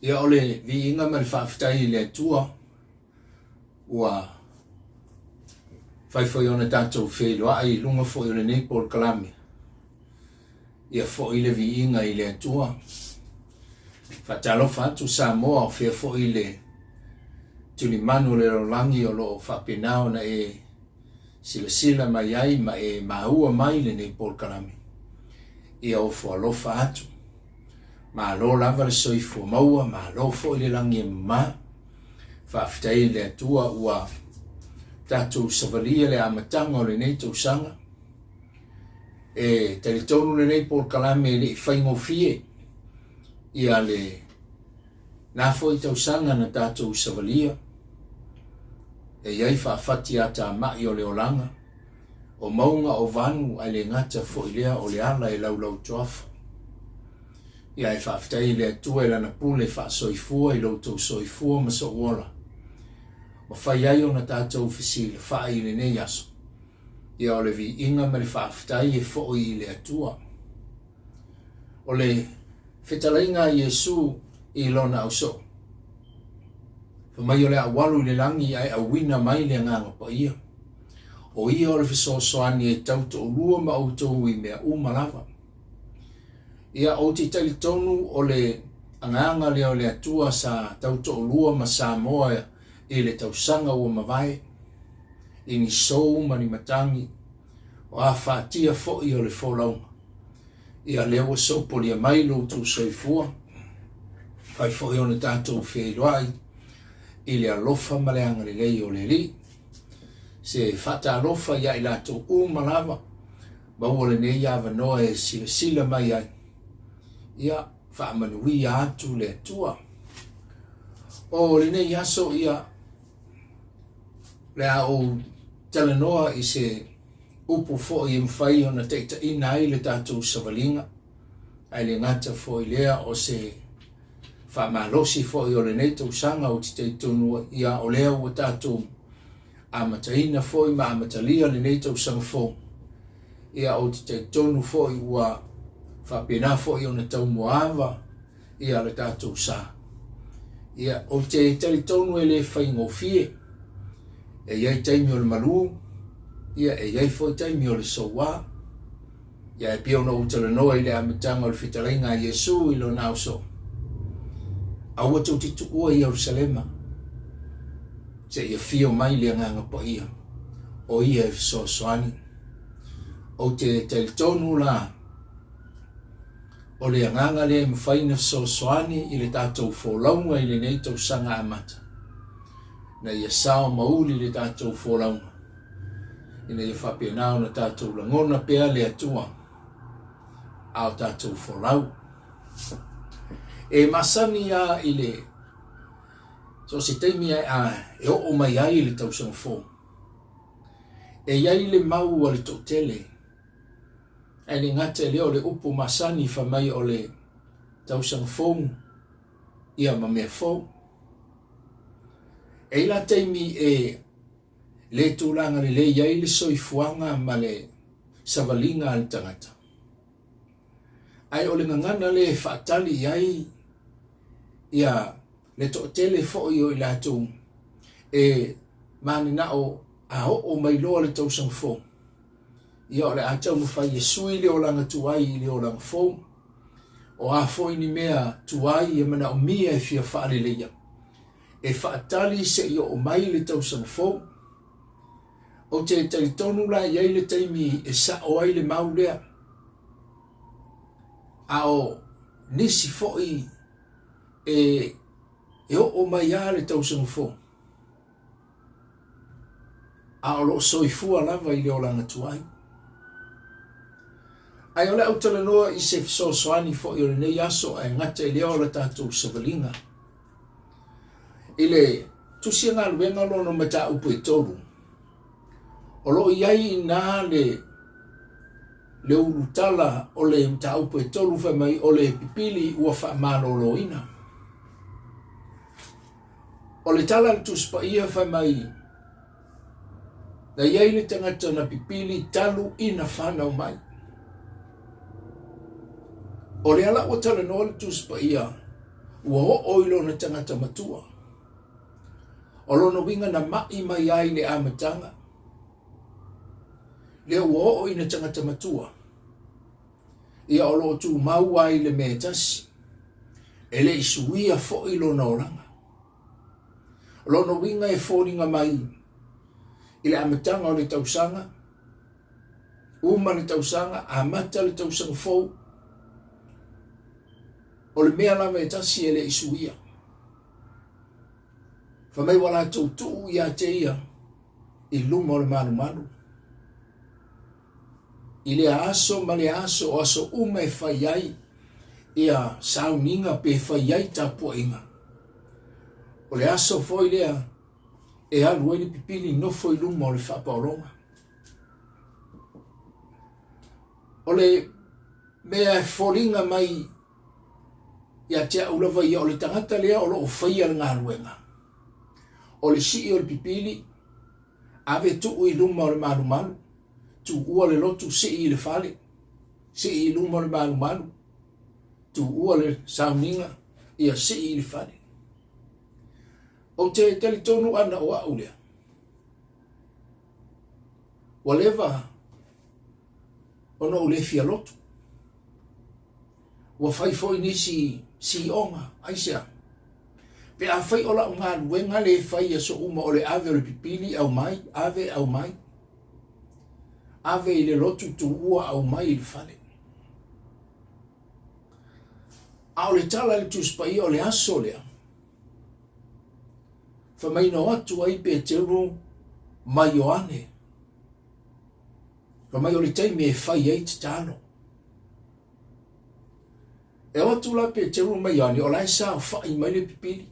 Ia o le viiga ma le faafetai i le Atua ua fai foi ona tatou feiloai i luga foi o lenei polokalame. Ia foi le viiga i le Atua. Faatalofa atu Samoa o fea foi le tulimanu o le lalolagi o lo o faapena ona e silasila mai ai ma e maua mai lenei polokalame. Ia ofo alofa atu. Malo lava le soifua maua, malo foi le lagi e mama. Faafetai i le Atua ua tatou savalia le amataga o lenei tausaga. E talitonu lenei polokalame e le i faigofie ia le na foi tausaga na tatou savalia. E i ai faafati atamai o le olaga, o mauga o vanu ae le gata foi lea o le ala e laulautoafa. Ia e faafetai i le Atua i Lana pule faasoifua i lo outou soifua ma sou ola, ma fai ai ona tatou fesilafai i lenei aso. Ia o le viiga ma le faafetai e foi i le Atua. O le fetalaiga a Iesu i Lona ausoo, fai mai o le a ou alu i le lagi ae auina mai le Agaga Paia. O Ia o le fesoasoani e tau toalua ma outou i mea uma lava. Ia, ou te talitonu o le Agaga lea o le Atua sa tau toalua ma Samoa i le tausaga ua mavae, i ni sou ma ni matagi, o a fatia foi o le folauga. Ia, lea ua sopolia mai lo outou soifua, fai foi ona tatou feiloai i le alofa ma le agalelei o le Alii. Se faatalofa ia i latou uma lava, maua lenei avanoa e silasila mai ai. Ia, faamanuia atu le Atua. O lenei aso, ia, le a ou talanoa i se upu foi e mafai ona taitaiina ai le tatou savaliga, ae le gata foi lea o se faamalosi foi o lenei tausaga ou te talitonu ia o lea ua tatou amataina foi ma amatalia lenei tausaga fou. Ia ou te talitonu foi ua faapena foi ona taumuaava ia le tatou sa. Ia, ou te talitonu e le faigofie. E i ai taimi o le malū, ia e i ai foi taimi o le soua. Ia e pei ona ou talanoa i le amataga o le fetalaiga a Iesu i lona ausoo, Aua tou te tuua i Ierusalema, seia afio mai le Agaga Paia, o Ia e fesoasoani. Ou te talitonu la, o le agaga lea e mafai ona fesoasoani i le tatou folauga i lenei tausaga amata, ina ia sao ma uli le tatou folauga, ina ia faapena ona tatou lagona pea le Atua a o tatou folau. E masani lava i le so o se taimi a e oo mai ai le tausaga fou, e i ai le mau a le toatele, ae le gata i lea o le upu masani fai mai o le tausaga fou ia ma mea fou. E i ai la taimi e le tulaga lelei ai le soifuaga ma le savaliga a le tagata. Ae o le gagana lea e faatali i ai ia le toatele foi o i latou e mananao a oo mai loa le tausaga fou, ia o le a taumafai e sui le olaga tuai i le olaga fou. O a foi ni mea tuai e manaomia e fia faaleleia, e faatali se i oo mai le tausaga fou. Ou te talitonu la e i ai le taimi e sao ai le mau lea, a o nisi foi e, e oo mai lava le tausaga fou, a o lo o soifua lava i le olaga tuai. Ae o le a ou talanoa i se fesoasoani foi o lenei aso ae gata i lea o le tatou savaliga. I le Tusi a Galuega lona mataupu e tolu, o lo o i ai i ina le le ulutala o le mataupu e tolu fai mai o le pipili ua faamaloloina. O le tala a le Tusi Paia fai mai, na i ai le tagata na pipili talu ina fanau mai. O lea la ua talanoa le Tusi Paia. Ua oo i lona tagata matua. O lona uiga na ma'i mai ai i le amataga, lea ua oo ina tagata matua, ia o lo o tumau ai le mea e tasi, e le i suia foi lona olaga. O lona uiga e foliga mai i le amataga o le tausaga, uma le tausaga, amata le tausaga fou, o le mea lava e tasi e le i suia. Fai mai ua latou tuu ia te ia i luma o le malumalu. I lea aso ma lea aso, o aso uma e fai ai ia sauniga pe fai ai tapuaiga. O le aso foi lea e alu ai le pipili nofo i luma o le faapaologa. O le mea e foliga mai ia te au lava ia, o le tagata lea o lo o faia le galuega. O le sii o le pipili, ave tuu i luma o le malumalu, tuua le lotu, sii i le fale, sii i luma o le malumalu, tuua le sauniga, ia sii i le fale. Ou te talitonu ana o au lea. Ua leva ona ou le fia lotu. Ua fai foi nisi siioga, aisea? Pe afai o lau galuega le fai aso uma o le ave o le pipili aumai, ave aumai, ave i le lotu tuua aumai i le fale. A o le tala a le Tusi Paia o le aso lea, fai mai na o atu ai Peteru ma Ioane, fai mai o le taimi e fai ai tatalo. E o atu la Peteru ma Ioane, o la e saofai mai le pipili.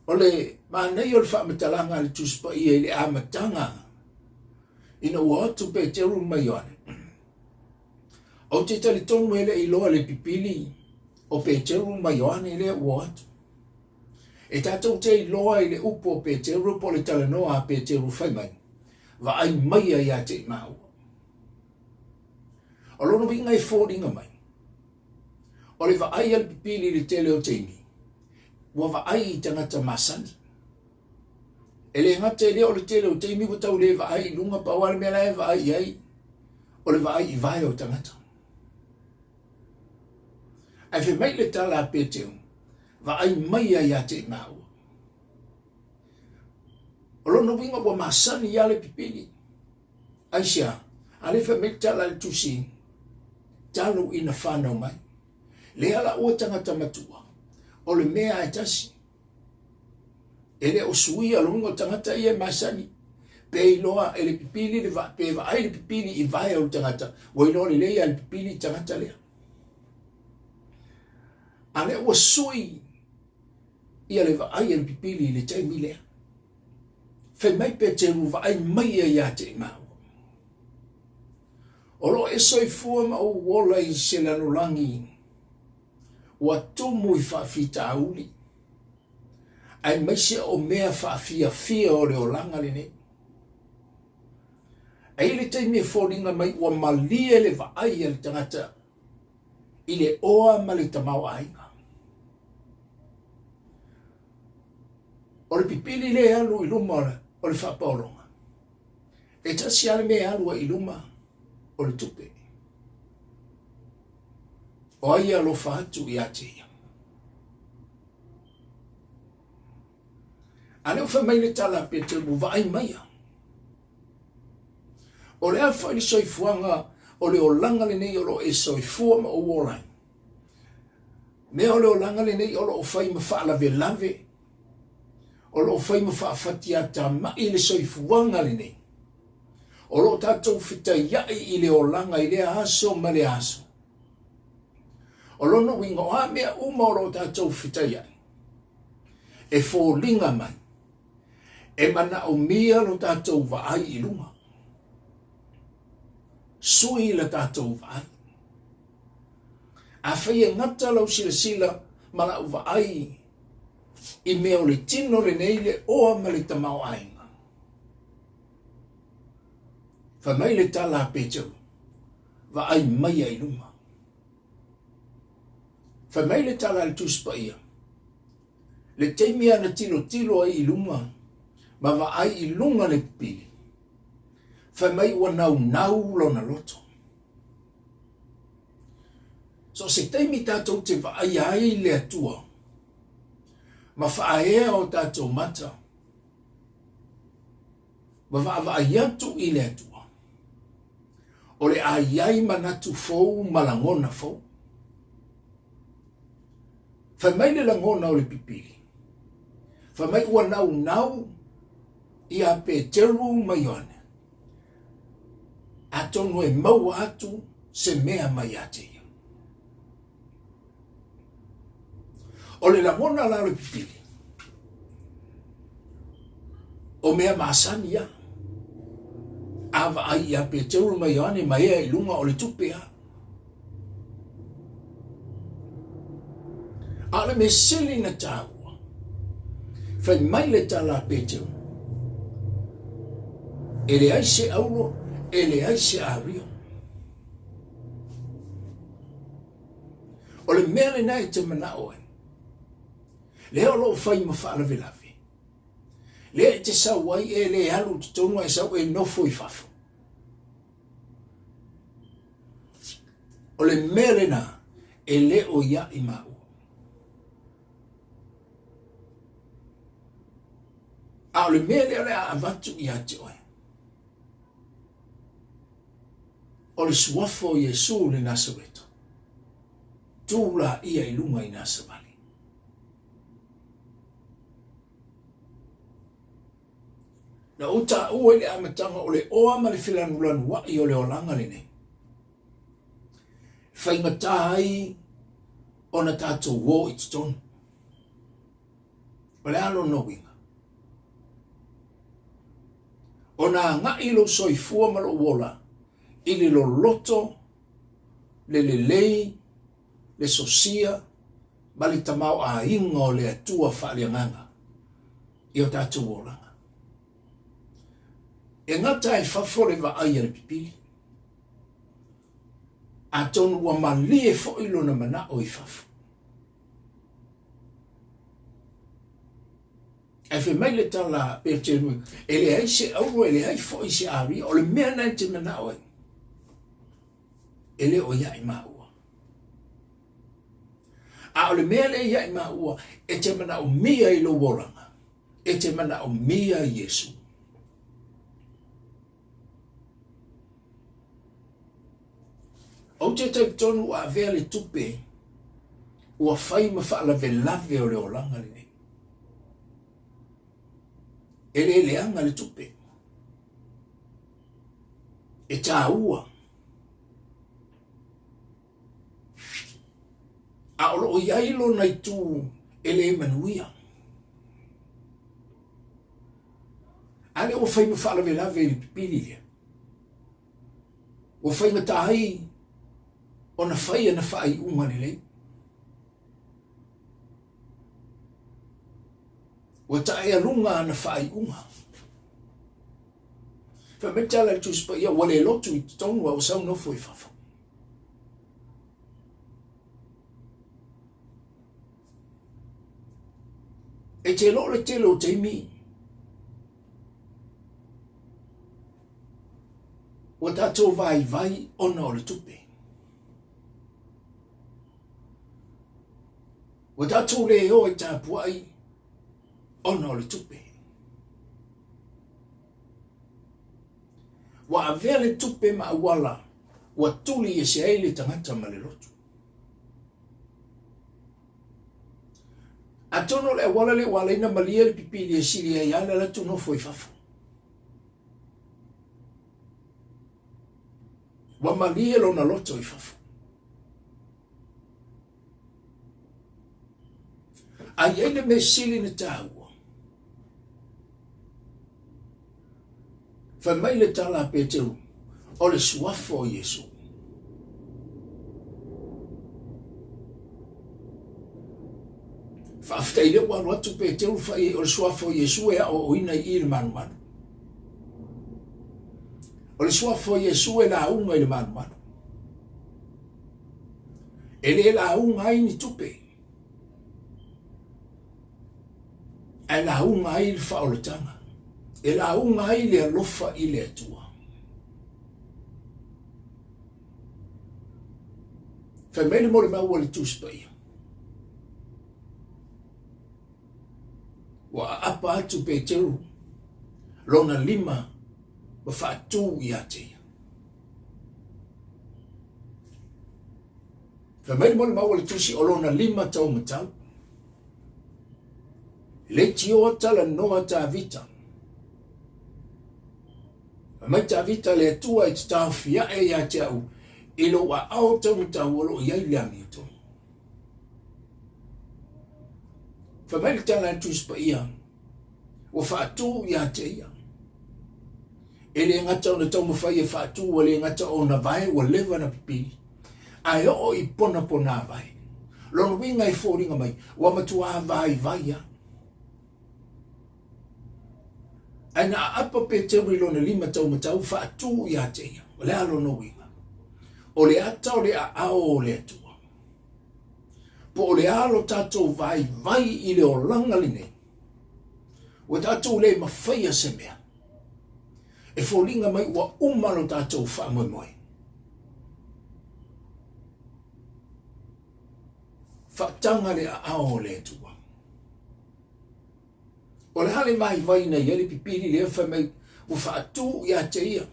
O le manaia o le faamatalaga a le Tusi Paia i le amataga ina ua o atu Peteru ma Ioane, ou te talitonu e le i iloa le pipili o Peteru ma Ioane lea ua o atu. E tatou te iloa i le upu o Peteru po o le talanoa a Peteru fai mai, vaai maia ia te i māua. O lona uiga e foliga mai, o le vaai a le pipili i le tele o taimi, ua vaai i tagata masani. E le gata i lea o le tele o taimi ua tau le vaai i luga, pau lava le mea la e vaai i ai, o le vaai i vae o tagata. Ae fai mai le tala a Peteru, vaai maia ia te i māua. O lona uiga ua masani ia le pipili. Aisea? A lea fai mai le tala a le Tusi, talu ina fanau mai. Lea la ua tagata matua, o le mea e tasi. E le o suia lona uiga o tagata ia e masani. Pe iloa e le pipili le va, pe vaai le pipili i vae o le tagata, ua iloa lelei lava e le pipili le tagata lea. A lea ua sui ia le vaai a le pipili i le taimi lea. Fai mai Peteru, vaai mai ia ia te i māua. O lo o e soifua ma ou ola i se lalolagi ua tumu i faafitauli, aemaise o mea faafiafia o le olaga lenei. E i ai le taimi e foliga mai ua malie le vaai a le tagata i le oa ma le tamaoaiga. O le pipili lea e alu i luma o le faapaologa, e tasi lava le mea e alu ai i luma, o le tupe. O ai e alofa atu ia te ia? A lea ua fai mai le tala a Peteru, vaai maia. O le a foi le soifuaga o le olaga lenei o lo o e soifua ma ou ola ai? Mea o le olaga lenei o lo o fai ma faalavelave, o lo o fai ma faafatiatamai le soifuaga lenei. O lo o tatou fetaiai i le olaga i lea aso ma lea aso. O lona uiga, o a mea uma o lo o tatou fetaiai, e foliga mai, e manaomia lo tatou vaai i luga. Sui la tatou vaai. Afai e gata lau silasila ma lau vaai i mea o le tino lenei, le oa ma le tamaoaiga. Fai mai le tala a Peteru, vaai maia i luma. Fai mai le tala a le Tusi Paia, Le taimi a na tilotilo ai i luga ma vaai i luga le pipili, fai mai ua naunau lona loto. So o se taimi tatou te vaaia ai le Atua ma faaea o tatou mata ma vaavaai atu i le Atua, o le a i ai manatu fou ma lagona fou. Fai mai le lagona o le pipili, fai mai ua naunau ia Peteru ma Ioane, atonu e maua atu se mea mai ia te ia. O le lagona la o le pipili, o mea masani ia. A vaai ia Peteru ma Ioane ma ea i luga o le tupe a. A o le mea sili na taua, fai mai le tala a Peteru, e leai se auro, e leai se ario. O le mea lena e te manao ai, lea o lo o fai ma faalavelave, lea e te sau ai e le alu i totonu ae sau e nofo i fafo. O le mea lena e le o ia i maua. A o le mea lea o le a avatu ia te oe, o le suafa o Iesu le Nasareto, tu laia i luga i nā savali. Na ou taua i le amataga o le oa ma le felanulanuaʻi o le olaga lenei. E faigata ai ona tatou o i totonu. O le a lona uiga? Ona agai lou soifua ma lou ola i le loloto, le lelei, le sosia ma le tamaoaiga o le Atua faaleagaga i o tatou olaga. E gata ai fafo le vaai a le pipili, atonu ua malie foi lona manao i fafo. Ae fai mai le tala a Peteru, e leai se auro, e leai foi se aria, o le mea na e te manao ai, e le o ia i maua. A o le mea lea ia i maua, e te manaomia i lou olaga, e te manaomia Iesu. Ou te talitonu ua avea le tupe ua fai ma faalavelave o le olaga lenei. E le leaga le tupe. E taua. A o lo o i ai lona itu e le manuia. A lea ua fai ma faalavelave i le pipili lea. Ua faigata ai ona fai ana faaiuga lelei. Ua taealuga ana faaiuga. Fai mai tala i Tusi Paia, ua le lotu i totonu a ua sau nofo i fafo. E te iloa o le tele o taimi ua tatou vaivai ona o le tupe. Ua tatou le o e tapuai ona o le tupe. Ua avea le tupe ma auala ua tuli ese ai le tagata ma le lotu. Atonu o le auala lea ua ala ai ona malie le pipili e sili ai lava le alu atu nofo i fafo. Ua malie lona loto i fafo. A i ai le mea sili na taua, fai mai le tala a Peteru, o le suafa o Iesu. Faafetai lea ua alu atu Peteru fai o le suafa o Iesu e aoaoina i i le manumanu. O le suafa o Iesu e lauga i le manumanu. E le lauga ai ni tupe, ae lauga ai le faaolataga, e lauga ai le alofa i le Atua. Fai mai le molimau a le Tusi Paia, ua aapa atu Peteru lona lima ma faatu ia te ia. Fai mai le molimau a le Tusi o lona lima taumatau. Leitioa talanoa Tavita. Fai mai Tavita le Atua e te taofi ae ia te au i lou aao taumatau o lo o i ai le amiotonu. Fai mai le tala a le Tusi Paia, ua faatu ia te ia. E le gata ona taumafai e faatu, ua le gata ona vae ua leva na pipili, ae oo i ponapona vae. Lona uiga e foliga mai, ua matuā vaivai lava. Ae na aapa Peteru i lona lima taumatau faatu ia te ia. O le a lona uiga? O le ata o le aao o le Atua. Po o le a lo tatou vaivai i le olaga lenei, ua tatou le mafaia se mea. E foliga mai ua uma lo tatou faamoemoe. Faataga le aao o le Atua. O le a le vaivai na i ai le pipili lea fai mai ua faatu ia te ia.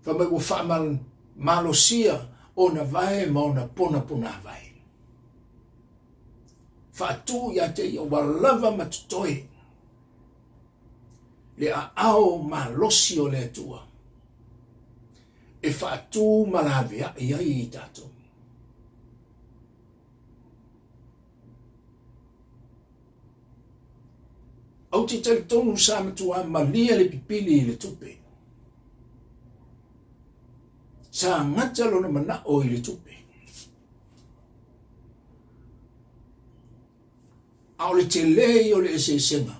Fai mai ua faamalosia ona vae ma ona ponaponavae. Faatu ia te ia ua lava ma totoe le aao malosi o le Atua e faatu ma laveai ai i tatou. Ou te talitonu sa matuā malie le pipili i le tupe. Sa gata lona manao i le tupe. A o le tele ia o le eseesega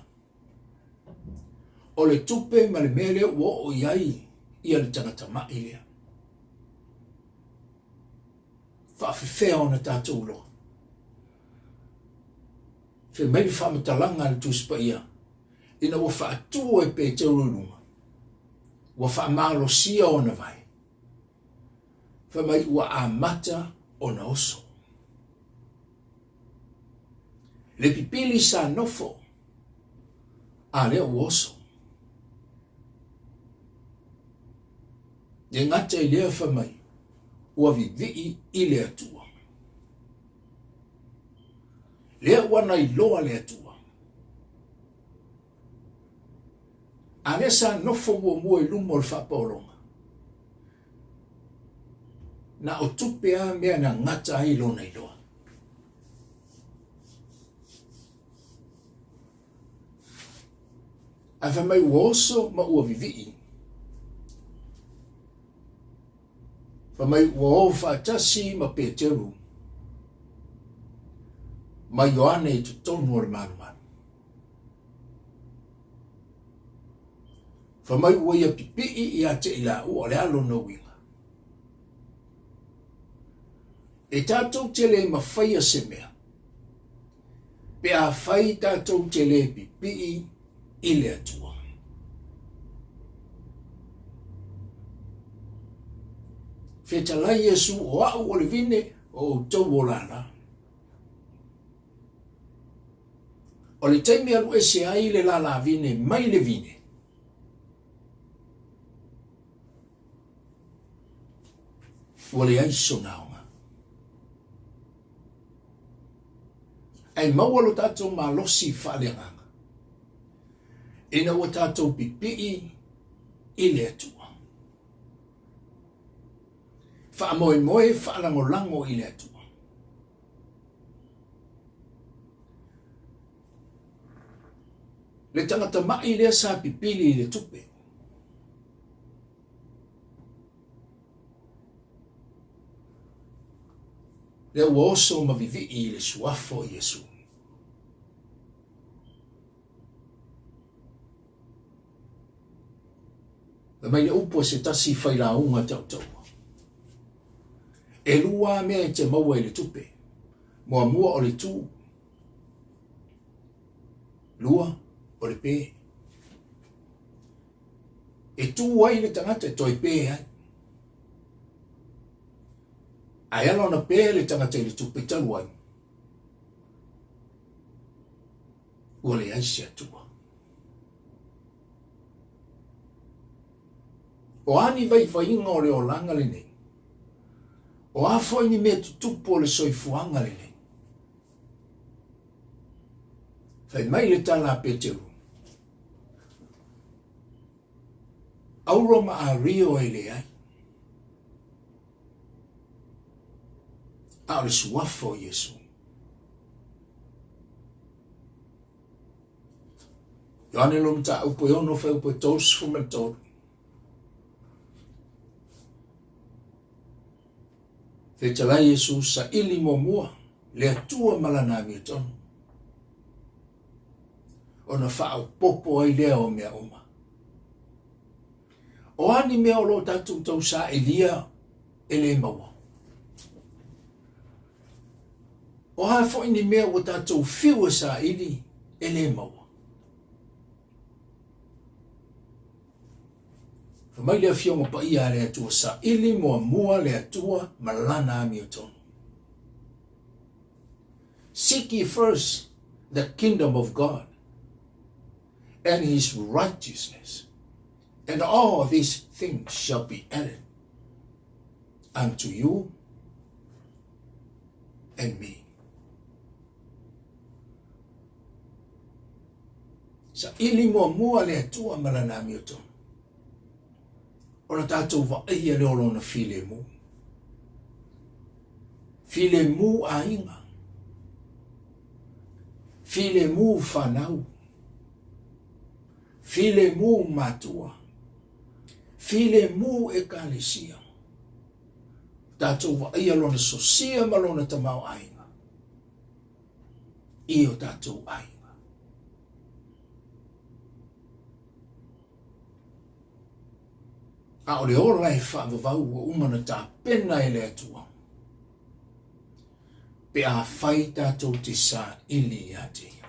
o le tupe ma le mea lea ua oo i ai ia le tagata ma'i lea. Faafefea ona tatou iloa? Fai mai le faamatalaga a le Tusi Paia, ina ua faatu e Peteru i luga, ua faamalosia ona vae, fai mai ua amata ona oso. Le pipili sa nofo, a lea ua oso. E gata i lea fai mai, ua vivii i le Atua. Lea ua na iloa le Atua. A lea sa nofo muamua i luma o le faapaologa, na o tupe a mea na gata ai lona iloa. Ae fai mai ua oso ma ua vivii. Fai mai ua o faatasi ma Peteru ma Ioane i totonu o le malumalu. Fai mai ua ia pipii ia te i laua, o le a lona uiga? E tatou te le mafaia se mea pe afai tatou te le pipii i le Atua. Fetalai Iesu o au o le vine, o outou o lala. O le taimi alu ese ai le lala vine mai le vine, ua leai sona aoga. Ae maua lo tatou malosi faaleagaga ina ua tatou pipii i le Atua. Faamoemoe faalagolago i le Atua. Le tagata ma'i lea sa pipili i le tupe. Lea ua oso ma vivii i le suafa o Iesu. Fai mai le upu a se tasi failauga tautaua. Elua mea e te maua i le tupe. Muamua o le tu. Lua, o le pē. E tu ai le tagata e toe pē ai. Ae ala ona pē le tagata i le tupe talu ai, ua leai se Atua. O a ni vaivaiga o le olaga lenei? O a foi ni mea tutupu o le soifuaga lenei? Fai mai le tala a Peteru, Auro ma Ario e leai, a o le suafa o Iesu. Ioane lona mataupu e 6 fuaiupu e 33. Fetalai Iesu saili muamua le Atua ma lana amiotonu, ona faaopoopo ai lea o mea uma. O a ni mea o lo o tatou tau sailia e le maua? O a foi ni mea ua tatou fiu e saili e le maua? Fai mai le Afioga Paia a le Atua, saili muamua le Atua ma Lana amiotonu. Seek ye first the kingdom of God and his righteousness, and all these things shall be added unto you and me. Saili muamua le Atua ma Lana amiotonu, ona tatou vaaia lea o Lona filemu. Filemu aiga, filemu fanau, filemu matua, filemu ekalesia. Tatou vaaia Lona sosia ma Lona tamaoaiga i o tatou aiga. A o le ola e faavavau ua uma ona tapena e le Atua, pe afai tatou te saili ia te Ia.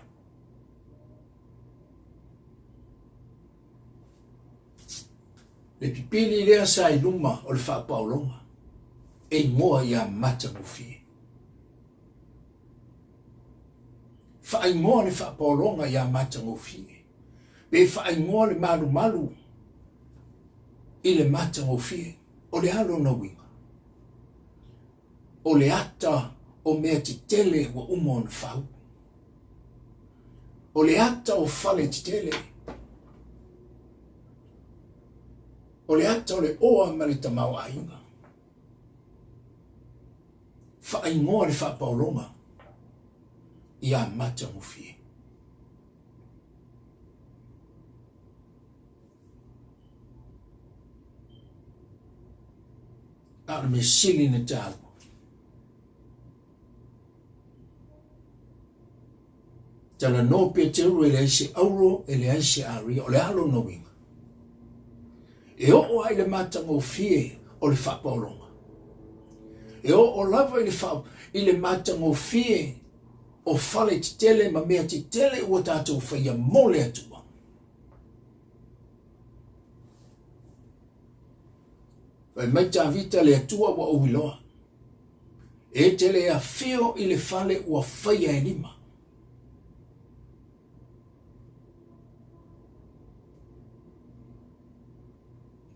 Le pipili lea sa i luma o le faapaologa, e igoa ia matagofie. Faaigoa le faapaologa ia matagofie, pe faaigoa le malumalu i le matagofie. O le a lona uiga? O le ata o mea tetele ua uma ona fau. O le ata o fale tetele. O le ata o le oa ma le tamaoaiga. Faaigoa le faapaologa ia matagofie. A o le mea sili ona taua, talanoa Peteru e leai se auro, e leai se aria. O le a lona uiga? E oo lava i le matagofie o le faapaologa. E oo lava i le, faa, i le matagofie o fale tetele ma mea tetele ua tatou faia mo le Atua. Fai mai Tavita, le Atua ua ou iloa, e te le afio i le fale ua faia e lima.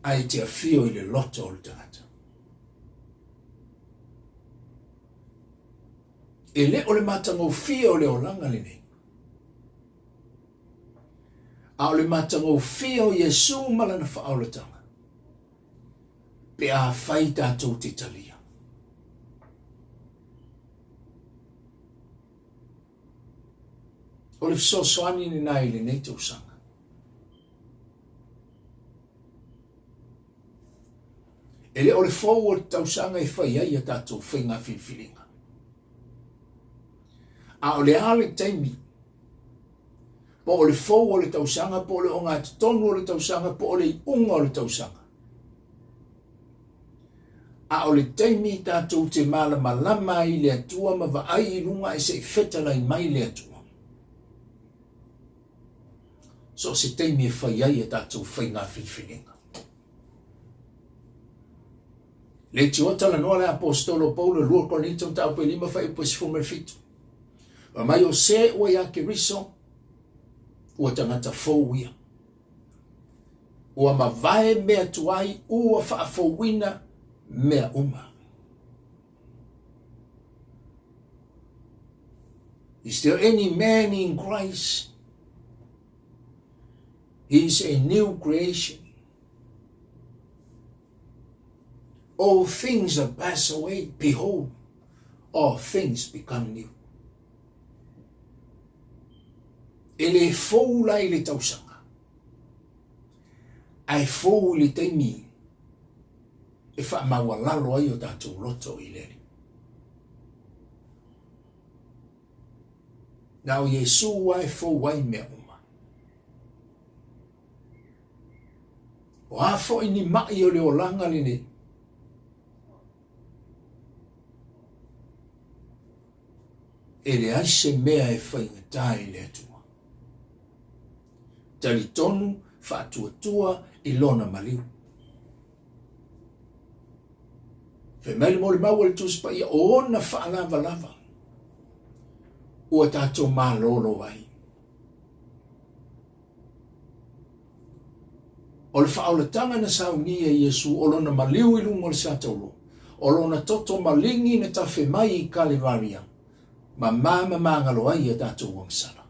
Ae e te afio i le loto o le tagata. E le o le matagofie o le olaga lenei, a o le matagofie o Iesu ma lana faaolataga, pe afai tatou te talia. O le fesoasoani lena i lenei tausaga. E le o le fou o le tausaga e fai ai a tatou faiga filifiliga. A o le a le taimi, po o le fou o le tausaga, po o le ogatotonu o le tausaga, po o le iuga o le tausaga. A o le taimi tatou te malamalama ai i le Atua ma vaai i luga ae se i fetalai mai le Atua. So o se taimi e fai ai a tatou faiga filifiliga. Le tio talanoa le aposetolo Paulo 2 Korinito mataupu e 5 fuaiupu e 17. Fai mai o se ua ia Keriso ua tagata fou ia. Ua mavae mea tuai ua faafouina mea uma. Is there any man in Christ? He is a new creation. All things are passed away. Behold, all things become new. E le fou la i le tausaga, ae fou i le taimi e faamaualalo ai o tatou loto i le Alii. Na o Iesu lava e fou ai mea uma. O a foi ni ma'i o le olaga lenei, E leai se mea e faigata i le Atua. Talitonu faatuatua i Lona maliu. Fai mai le molimau a le Tusi Paia, o ona faalavalava ua tatou malolo ai. O le faaolataga na saunia e Iesu, o lona maliu i luga o le sataulo, o lona toto maligi na tafe mai i Kalevaria, ma ma mamagalo ai a tatou agasala.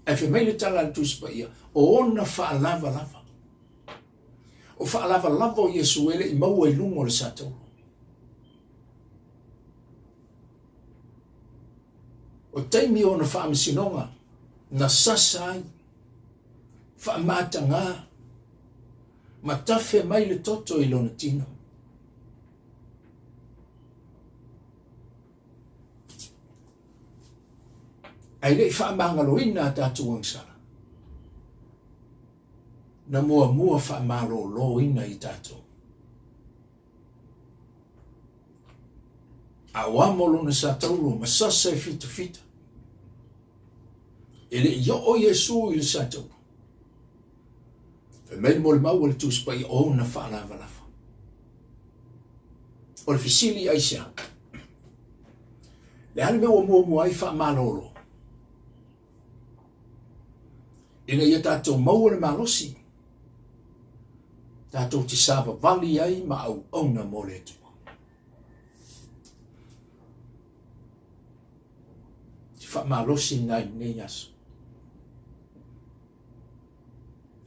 Ae fai mai le tala a le Tusi Paia, o ona faalavalava. O faalavalava o Iesu e le i maua i luga o le sataulo. O taimi o ona faamasinoga na sasa ai, faamatagā, ma tafe mai le toto i lona tino. Ae le i faamagaloina a tatou agasala, na muamua faamaloloina i tatou. A o amo lona sataulo ma sasa e fitafita. E le i oo Iesu i le sataulo. Fai mai le molimau a le Tusi Paia o ona faalavalava. O le fesili aisea? Le a le mea ua muamua ai faamalolo? Ina ia tatou maua le malosi, tatou te savavali ai ma auauna mo le Atua. Se faamalosi lena i lenei aso.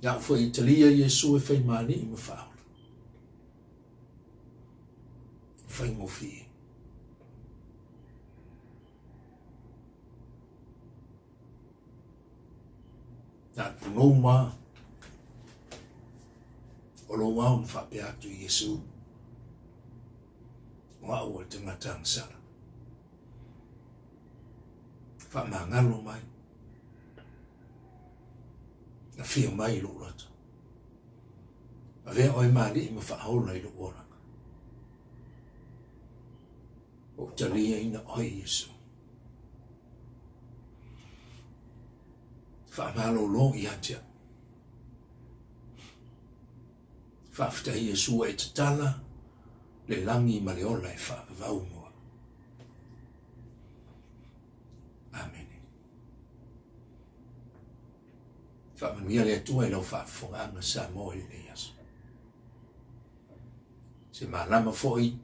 Ia au foi e talia Iesu e fai ma alii ma faaola. Faigofie. Na punou ma o lou ao na faapea atu i Iesu, o au o le tagata agasala. Faamagalo mai. Afio mai i lou loto. Avea oe ma alii ma faaola i lou olaga. Ua ou taliaina oe Iesu. Faamalolo ia te au. Faafetai Iesu ua e tatala le lagi ma le ola e faavavau mo au. Amene. Faamanuia le Atua i lau faafofogaaga Samoa i lenei aso. Se malama foi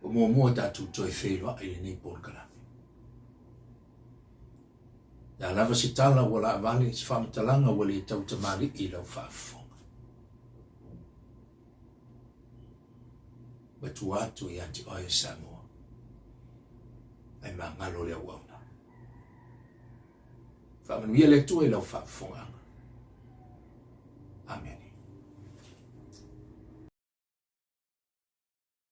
ua muamua tatou toe feiloai i lenei polokalame. Le a lava se tala ua laavale, se faamatalaga ua le tau tamalii i lau faafofoga. Matua atu ia te oe Samoa, ae magalo le auauna. Faamanuia le Atua i lau faafofogaaga. Amene.